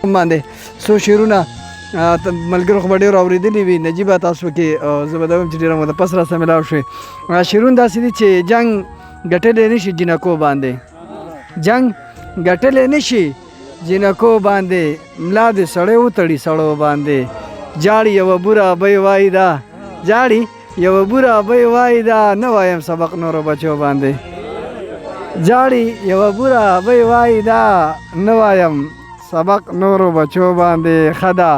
باندې څو شعرونه ملګرو خو به ډېر اورېدلي وي. نجیبه، تاسو کې زه به دا وایم چې ډېره موده پس راسره ملاو شوې. شعرونه داسې دي چې جنګ ګټلی نه شي جینکو باندې، جنګ ګټلی نه شي جینکو باندې، ملا دې سړی وتړي سړو باندې. جاړي یوه بوره ابۍ وایي دا، جاړي یوه بوره ابۍ وایي دا، نه وایم سبق نورو بچو باندې. جاړي یوه بوره ابۍ وایي دا، نه وایم سبق نورو بچو باندې. ښه ده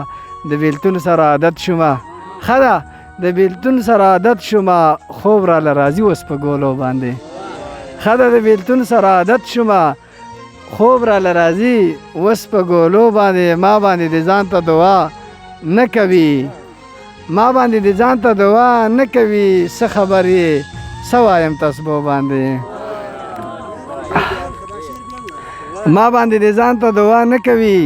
د بیلتون سره عادت شومه، ښه ده د بیلتون سره عادت شومه، خوب راله راځي اوس په ګولو باندې. ښه ده د بیلتون سره عادت شومه، خوب راله راځي اوس په ګولو باندې. ما باندې د ځان ته دعا نه کوي، ما باندې د ځان ته دعا نه کوي، څه خبر یې څه وایم تسبو باندې. ما باندې د ځان ته دعا نه کوي،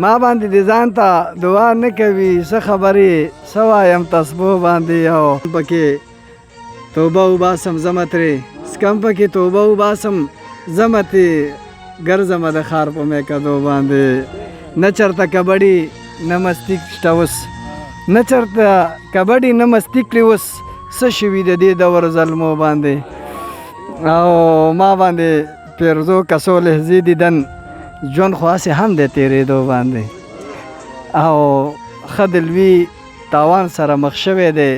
ما باندې د ځان ته دعا نه کوي، څه خبرې څه وایم تسبو باندې. او پکې توبه وباسم زمه ترې سکم، پکې توبه وباسم زمه ترې ګرځمه د ښار په میکدو باندې. نه چرته کبډي نه مستي شته اوس، نه چرته کبډي نه مستي کړي اوس، څه شوي د دې دور زلمو باندې. او ما باندې پیرزو کسو لحظې دیدن، ژوند خو هسې هم دی تېرېدو باندې. او ښه د لوی تاوان سره مخ شوی دی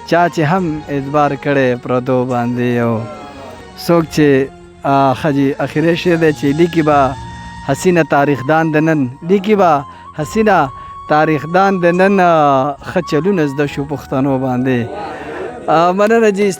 چا چې هم اعتبار کړی پردو باندې. او څوک چې ښه جي اخري شعر دی چې لیکي به حسینه تاریخدان د نن، لیکي به حسینه تاریخدان د نن، ښه چلونه زده شو پښتنو باندې. مننه جي.